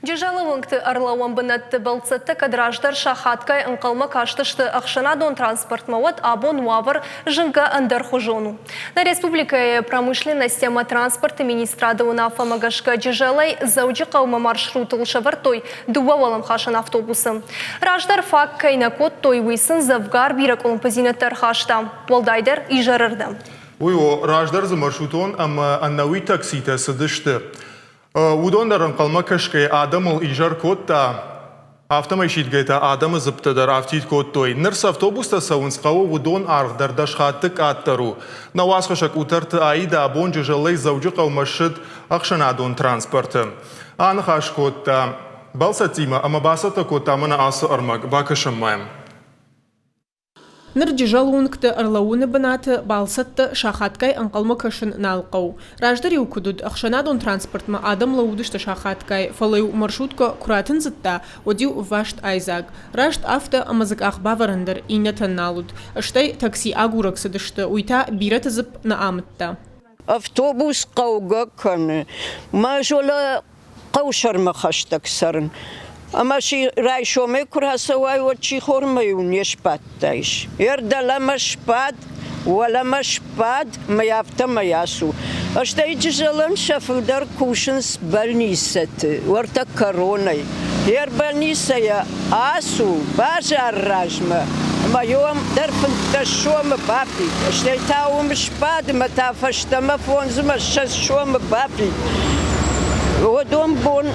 Джызӕлы уынгты ӕрлӕууӕн бынӕтты бӕлццӕттӕ кӕд раздӕр сахатгай ӕнхъӕлмӕ кастысты ӕхсӕнадон транспортмӕ, уӕд абон уавӕр зынгӕ ӕндӕрхуызон у. Нӕ республикӕйы промышленность ӕмӕ транспорты министрады уынаффӕмӕ гӕсгӕ Джызӕлӕй Дзӕуджыхъӕумӕ маршрутыл сӕвӕрдтой дыууӕ уӕлӕмхасӕн автобусы. Раздӕр фаг кӕй нӕ кодтой, уый сын дзӕвгар бирӕ къуылымпыдзинӕдтӕ ӕрхаста, уӕлдайдӕр изӕрырдӕм. Уый у, раздӕр дзы маршрутон ӕмӕ ӕнӕуи такситӕ цыдысты. Уыдон дӕр ӕнхъӕлмӕ кӕсгӕйӕ адӕмыл изӕр кодта, афтӕмӕй сидгӕ та адӕмы дзыптӕ дӕр афтид кодтой. Ныр цы автобустӕ цӕуынц хъӕуы, уыдон аргъ дӕр дӕс хатты къаддӕр у. Нӕ уацхӕссӕг Къутӕрты Аидӕ абон Джызӕлӕй Дзӕуджыхъӕумӕ ссыд ӕхсӕнадон транспорты. Аныхас кодта бӕлцӕттимӕ ӕмӕ бацӕттӕ кодта мӕнӕ ацы ӕрмӕг. Бакӕсӕм ма йӕм. Ныр Джызӕл уынгты ӕрлӕууыны бынаты бӕлцӕттӕ сахатгай ӕнхъӕлмӕ кӕсын нал хъӕуы. Раздӕр-иу куыд уыд, ӕхсӕнадон транспортмӕ адӕм лӕууыдысты сахатгай, фӕлӕ-иу маршруткӕ куы ратындзыдта, уӕд-иу ӕваст айдзаг. Раст афтӕ, ӕмӕ дзы къахбавӕрӕн дӕр иннӕтӕн нал уыд. Стӕй такси агурӕг цыдысты, уый та бирӕты дзыпп нӕ амыдта. Автобус хъӕугӕ кӕны. Мӕ золӕ хъӕусӕрмӕ хӕстӕг цӕрын. Ӕмӕ си райсомӕй куы рацӕуай, уӕд сихормӕ-иу не сбадтаис. Ер дӕлӕмӕ сбад, уӕлӕмӕ сбад, мӕ афтӕмӕй ацу. Стӕй Джызӕлӕн сӕ фылдӕр кусынц больницӕты, уӕртӕ кӕронӕй. Ер больницӕйӕ ацу базар размӕ, ӕмӕ уым дӕр 15 сомы бафид, стӕй та уым сбад ӕмӕ та фӕстӕмӕ фондзмӕ 20 сомы бафид. Уыдон бон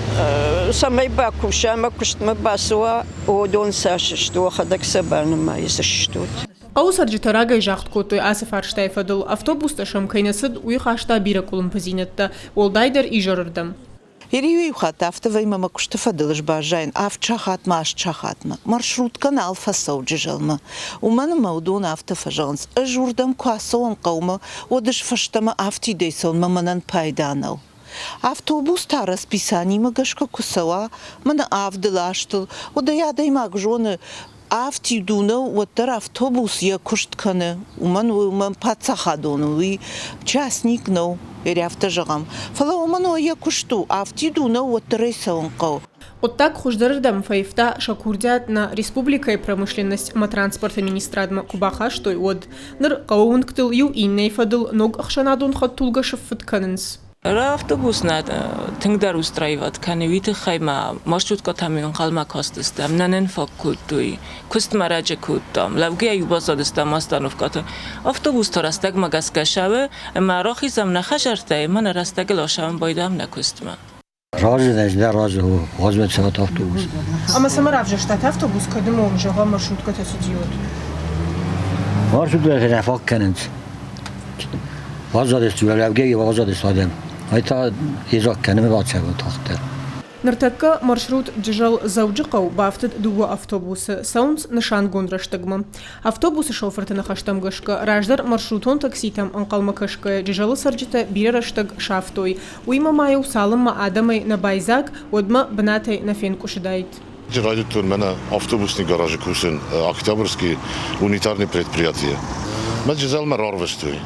цӕмӕй бакуса ӕмӕ куыстмӕ бацӕуа, уыдон цас сты, уӕхӕдӕг сӕ банымайдзыстут. Хъӕуы цӕрджытӕ рагӕй загъд кодтой ацы фарстайы фӕдыл. Автобустӕ сӕм кӕй нӕ цыд, уый хаста бирӕ къуылымпыдзинӕдтӕ, уӕлдайдӕр изӕрырдӕм. Иу хатт афтӕ вӕййы, мӕ куысты фӕдыл ӕз баззайын авд сахатмӕ, аст сахатмӕ. Маршруткӕ нал фӕцӕуы Джызӕлмӕ. Уымӕн ӕмӕ уыдон афтӕ фӕзӕгъынц, ӕз уырдӕм куы ацӕуон хъӕумӕ, уӕд ӕз фӕстӕмӕ афтидӕй цӕуынмӕ мӕнӕн пайда нӕу. Автобус та расписанимӕ гӕсгӕ куы цӕуа, мӕнӕ авдыл, астыл, уӕд ӕй адӕймаг зоны, афтид у нӕу, уӕддӕр автобус йӕ куыст кӕны. Уымӕн уымӕн паддзахадон у, уый частник нӕу, афтӕ зӕгъӕм. Фӕлӕ уымӕн йӕ куыст у, афтид у нӕу, уӕддӕр ӕй цӕуын хъӕуы. Хъуыддаг хуыздӕрырдӕм фӕивта сӕ курдиат нӕ республикӕйы промышленность ӕмӕ транспорты министрадмӕ куы бахастой, уӕд. Ныр хъӕуы уынгтыл иу иннӕйы фӕдыл ног ӕхсӕнадон хӕдтулгӕ сыффыт кӕнынц. Автобус нӕ тынгдӕр устраивать кӕны, уый тыххӕй ма маршруткӕтӕм ӕнхъӕлмӕ кастыстӕм, нӕ нын фаг кодтой, куыстмӕ раджы кодтам, лӕугӕ-иу баззадыстӕм остановкӕты. Автобус та рӕстӕгмӕ гӕсгӕ цӕуы ӕмӕ рахизӕм нӕ хӕдзӕрттӕй ӕмӕ нӕ рӕстӕгыл ацӕуын байдайӕм нӕ куыстмӕ. Разы дӕ, дӕ разы уадзмӕ цӕуӕт автобус. Ӕмӕ цӕмӕ равзӕрстат автобус, кӕд ӕмӕ уым, зӕгъӕм, маршруткӕтӕ цыди, уӕд? Маршруткӕтӕ нӕ фаг кӕнынц. Баззадысты лӕугӕйы баззадысты адӕм. Ай та йедзаг кӕны бацӕуы тагъддӕр. Ныртӕккӕ маршрут Джызӕл-Дзӕуджыхъӕу бафтыд дыууӕ автобусы, цӕуынц нысангонд рӕстӕгмӕ. Автобусы шофырты ныхӕстӕм гӕсгӕ, раздӕр маршрутон такситӕм ӕнхъӕлмӕ кӕсгӕйӕ Джызӕлы цӕрджытӕ бирӕ рӕстӕг сӕфтой. Уыимӕ ма-иу цалынмӕ адӕмӕй нӕ байдзаг, уӕдмӕ бынатӕй нӕ фенкъуысыдаид. Райдыдтон мӕнӕ автобусный гаражы кусын Октябрьский унитарный предприятие. Мӕ Джызӕлмӕ рарвыстой.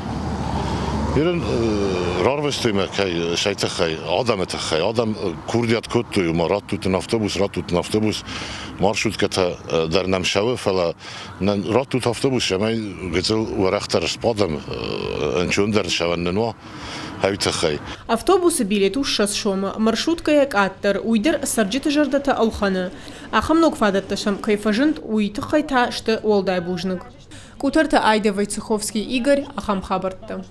Ирын рарвыстой мӕ кӕй сӕй тыххӕй, адӕмы тыххӕй. Адӕм курдиат кодтой, ома раттут ын автобус, раттут ын автобус. Маршруткӕтӕ дӕр нӕм цӕуы, фӕлӕ нӕ раттут автобус, цӕмӕй гыццыл уӕрӕхдӕр сбадӕм, ӕнцондӕр цӕуӕн нын уа. Уый тыххӕй. Автобусы билет у 20 сомы, маршруткӕйӕ къаддӕр, уый дӕр цӕрджыты зӕрдӕтӕ ӕлхӕны. Ахӕм ног фадӕттӕ сӕм кӕй фӕзынд, уый тыххӕй та сты уӕлдай бузныг. Къутӕрты Айда Войцеховский Игорь, ахӕм хабӕрттӕ.